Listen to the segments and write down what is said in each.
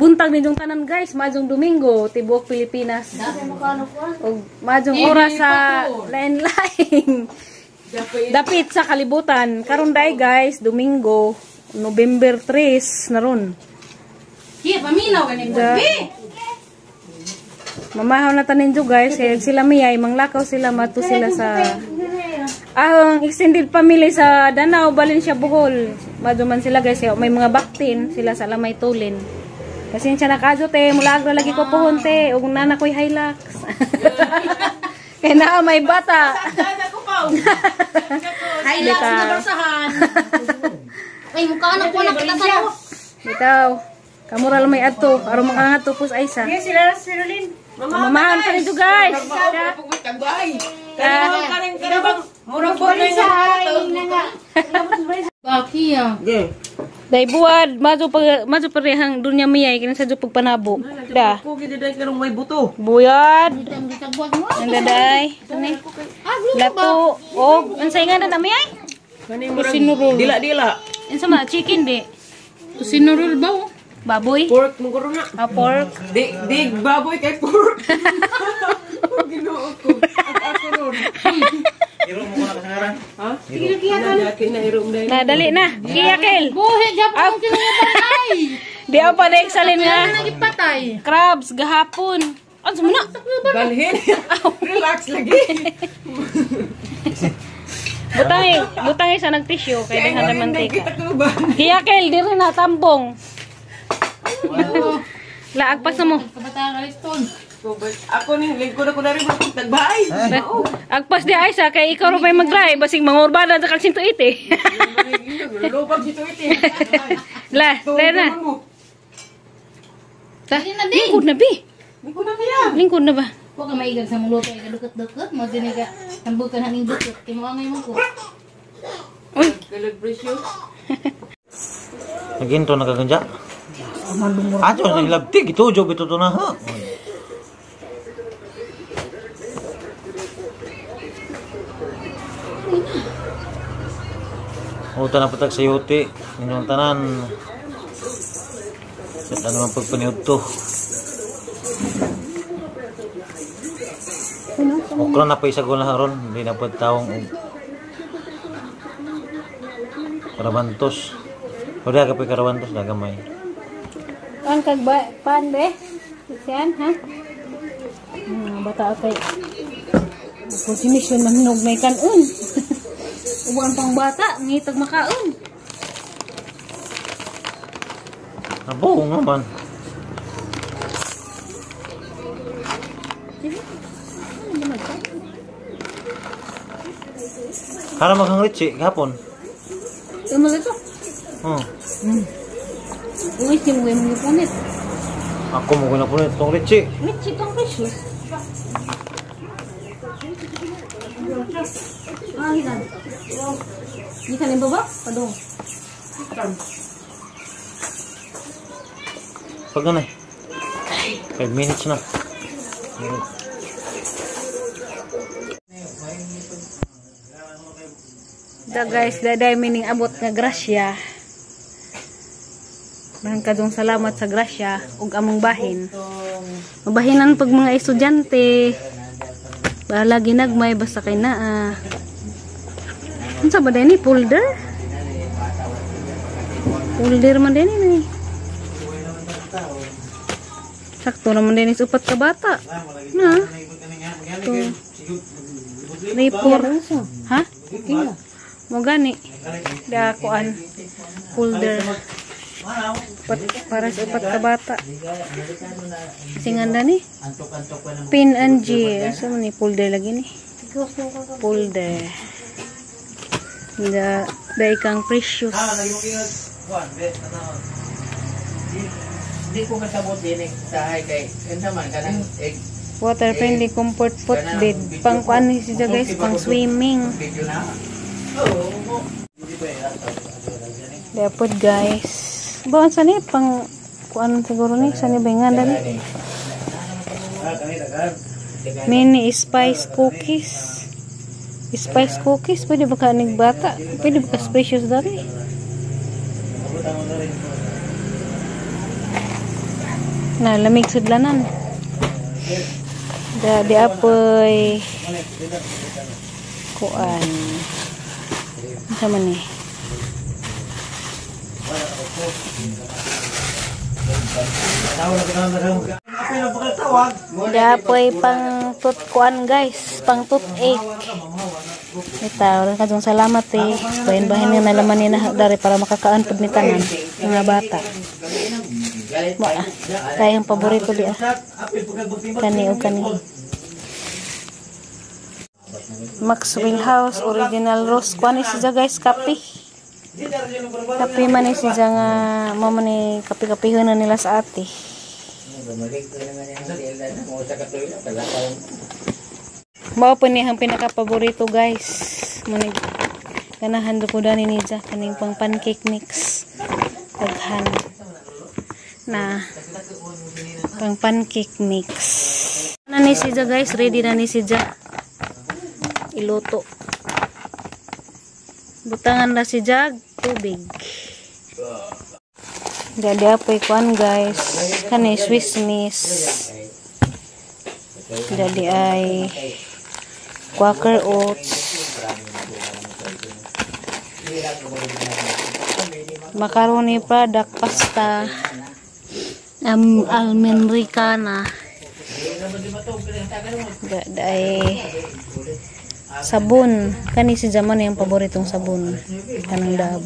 Buntag ninyong tanan guys, maadjong Domingo, tibuok Pilipinas. Og maadjong oras sa lain-lain. Dapit sa kalibutan. Karon day guys, Domingo, November 3 na ron. Here, paminaw ganin mo. Mamahaw na tanin jo guys, kaya sila miyay manglakaw sila mato sila sa ang extended family sa Danao, balin siya Bohol. Madyo man sila guys, may mga baktin sila sa Lamay Tulin. Pasensya na kadyo te, mula agro lagi ko pohon te, ug nana ko'y Hilux. Kaya na may bata. Hilux na barsahan. Ay, mukha na po na kita sa Bitaw. Kamura lang may adto, aron makangadto pus Aisa. Yes, sila si Rolin. Mamahan pa nito guys. Bakiya. Day buwad, madyo parehang dunya miyay kini sa pagpanabo. Da. May buto. Buyad. Ang daday. Lato og unsay nga na miyay? Tusinurol. Dila-dila. Unsa man chicken di? Tusinurol ba? Baboy? Pork mo na. Ah, pork. Di dig baboy kay pork. Ginoo ko. Ako ron. Iro mo ko na kasangaran. Ha? Sige na iro mo Na dali na. Kiyakel. Buhi gyapon kinangapatay. Di ako pa na salin nga. Nagipatay. Crabs gahapon. Ano mo na? Balhin. Relax lagi. Butang butang sa nagtissue kay daghan na mantika. Kita ko ba? Kiyakel diri na tambong. Laag pa sa mo. Kabataan kaliston. Ako ni lingkod ako na rin magtagbay. Agpas di Aisa kay ikaw ra may mag-drive basig mangurbada sa kag 180. Lupag si Tuiti. La, dahil na. Dali na di. Lingkod na bi. Lingkod na niya. Lingkod na ba? Wa ka maigag sa mong luto ay kadukot-dukot mo dinhi ka tambukan haning dukot kay mo angay mo ko. Uy, Galag presyo. Naginto na kaganja. Ato sa hilabti gitujo bito to na ha. Uta na patag sa yuti ninyong tanan. Sa naman pagpaniod to. Okra na pa isagol na haron, hindi na pwede taong karabantos. Pwede ka pa karabantos na gamay. Pan kag ba pan be? Siyan ha? Bata kay. Continuation man nog may kanon. Uban pang bata, ngitag makaon. Abo nga man. Para maghang litsi gahapon. Ano ito? Oh. Uy, si mo yung punit. Ako mo guna punit tong litsi. Litsi tong precious. Ah, hinan. Gikan ni baba? Padong. Pag na. 5 minutes na. Da guys, daday mining abot nga grasya. Daghang kadong salamat sa grasya ug among bahin. Mabahinan pag mga estudyante. Bahala ginagmay basta kay naa. Unsa ba ni folder? Folder man din ni. Sakto naman din is upat ka bata. Na. 2 3 4. Ha? Mo gani. Da kuan folder. Para sa upat ka bata. Singanda ni. Pin and G. Asa man ni folder lagi ni? Folder. Da ikang precious. Hindi ko masabot din sa kay unsa man kanang egg. Water friendly comfort foot bed. Pang kuan ni siya guys, pang swimming. Dapat guys. Ba unsa ni pang Kuan siguro ni sa ni ba nga dani. Mini spice cookies. Spice cookies pwede ba ka nig bata? Pwede ba ka spacious dani? Na lamig sudlanan. Da di apoy kuan. Unsa man ni? Dapoy pang tut kuan guys, pang toothache. Ita, wala kadtong salamat eh. Bahin-bahin nga nalaman ni na dari para makakaan pud ni tanan mga bata. Mo tayong paborito di ah. Kani o kani. Maxwell House Original Rose kuan ni siya guys, kape. Kape man ni siya nga mo man ni kape-kapehon na nila sa ate. Mao po ni ang pinaka-paborito guys. Manig ganahan do ko dani niya kaning pang pancake mix. Daghan na pang pancake mix. Na ni siya guys, ready na ni siya. Iluto. Butangan na si Jag tubig. Dadi apoy kuan guys. Kani Swiss Miss. Dadi ay Quaker Oats. Macaroni product pasta. Almendricana. Dadi ay sabon. Kani si Jaman yung paboritong sabon. Kanang Dove.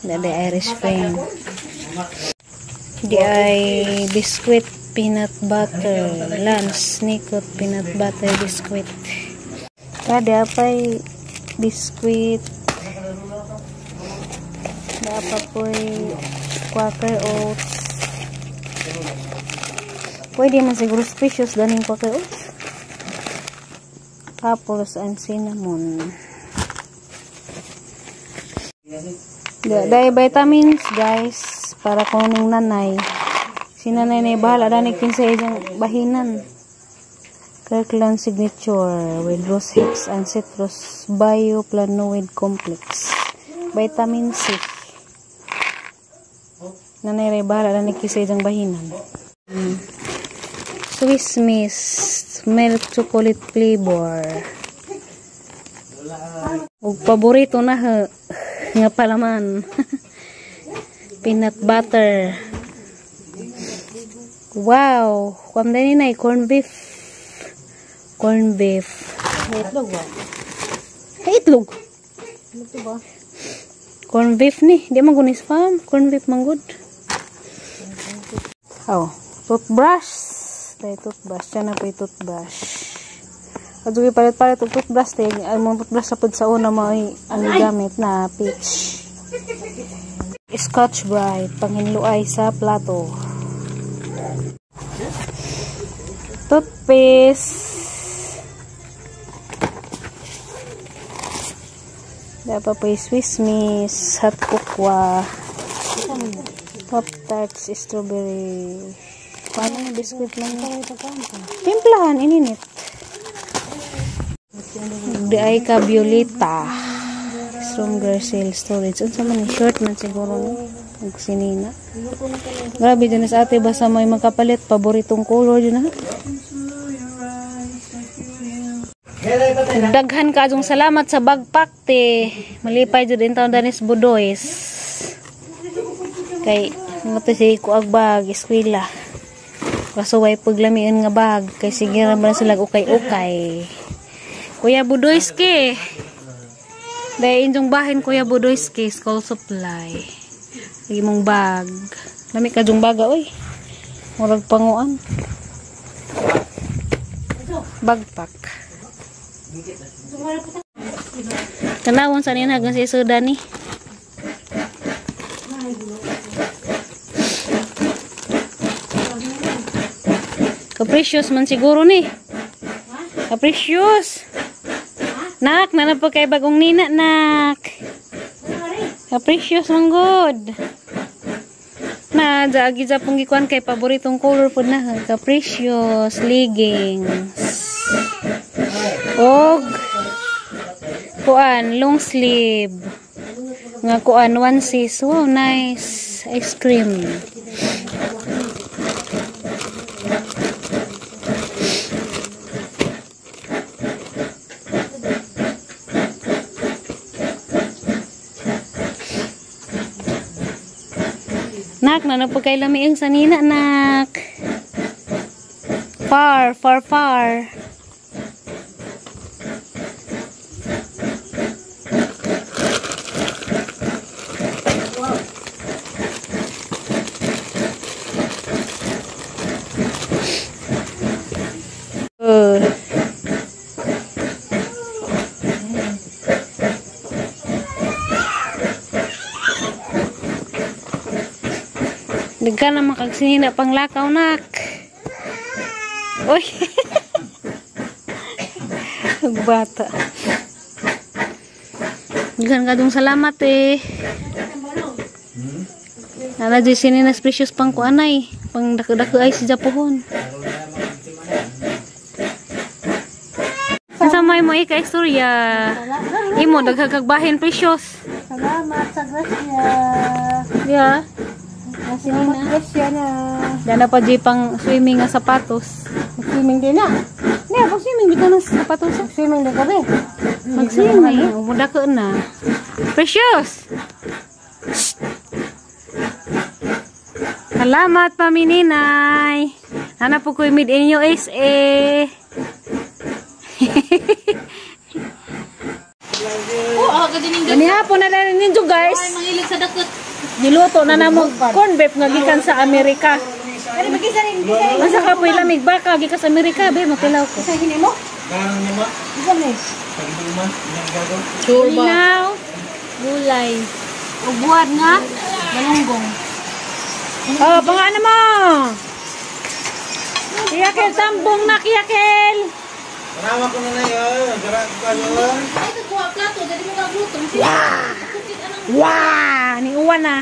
Dadi Irish Spring. Di ay biscuit peanut butter. Lance Nicot peanut butter biscuit. Dadi apay biscuit. Dapat po'y Quaker Oats. Pwede man siguro spacious ganing Quaker Oats. Apples and cinnamon. Dahil vitamins guys para kuning nanay. Si nanay na bahala dani kinsa iyang bahinan. Kirkland Signature with rose hips and citrus bioflavonoid complex. Vitamin C. Nanay ray bahala dani kinsa iyang bahinan. Swiss Miss milk chocolate flavor. Og paborito na ha nga palaman. Peanut butter. Wow, kwam dani na corn beef. Corn beef. May itlog ba? May itlog. Itlog ba? Corn beef ni, di man gud spam, corn beef man gud. Oh, toothbrush. Tay toothbrush, siya na po yung toothbrush. Adto palit-palit og toothbrush tay, ang mga toothbrush sa pud sa una mo ay ang gamit na peach. Scotch Brite panghinluay sa plato. Toothpaste. Dapat po yung Swiss Miss, hot cocoa, Pop Tarts, strawberry. Paano yung biscuit lang yun? Timplahan, ininit. Di ay ka Violeta. Stronger sale storage. Unsa man ni short man siguro no? Ug sinina. Grabe dyan sa ate basta may makapalit paboritong color dyan ha. Daghan ka adjong salamat sa bagpack te. Malipay jud in taon danis Budoys. Kay mo to si kuag bag eskwela. Kaso way paglamian nga bag kay sige ra man sila ukay-ukay. Kuya Budoyski. Dahil inyong bahin Kuya Budoyski school supply. Lagi mong bag. Lami ka jung baga oy. Murag panguan. Bagpack. Tanawon sa niya hanggang sa isuda ni. Capricious man siguro ni. Capricious. Nak, nanap pa kay bagong nina, nak. Capricious man good. Na, na agi japong gikuan kay paboritong color pud na Capricious leggings. Og kuan long sleeve nga kuan onesies. Wow, nice ice cream. Nak, nanapagkailami ang sanina, nak. Far, far, far. Dagka na makagsinina pang lakaw, nak. Uy. Bata. Daghan ka dong salamat eh. Nana di sininas Precious pang kuanay, pang dako-dako ay si Japohon. Sa may mo ika istorya. Imo daghag bahin Precious. Salamat sa grasya. Yeah. Salamat grasya na. Dana pa di pang swimming nga sapatos. Swimming din na. Ne, pag swimming di ka na sapatos. Swimming din kami. Mag-swimming, mudako na. Precious. Shh. Salamat pamininay. Nana po ko'y made in USA. Oh, aga din yung Gani hapon na lang ninyo guys. Ay, mangilig sa dakot. Niluto na namo corn beef nga gikan sa Amerika. Ay, magisa rin, magisa rin. Masa ka po lamig baka gikan sa Amerika be makilaw ko. Sa hini mo? Ganang nima. Isa ni. Pagduman, ginagago. Linaw, gulay. Ug buhat nga galunggong. Oh, pangalan mo. Kiyakel tambong na kiyakel. Tanawa ko na na yun. Gara ko ka yun. Ay, kagkuha plato, dali mo kagluto. Wah, ni uwan na.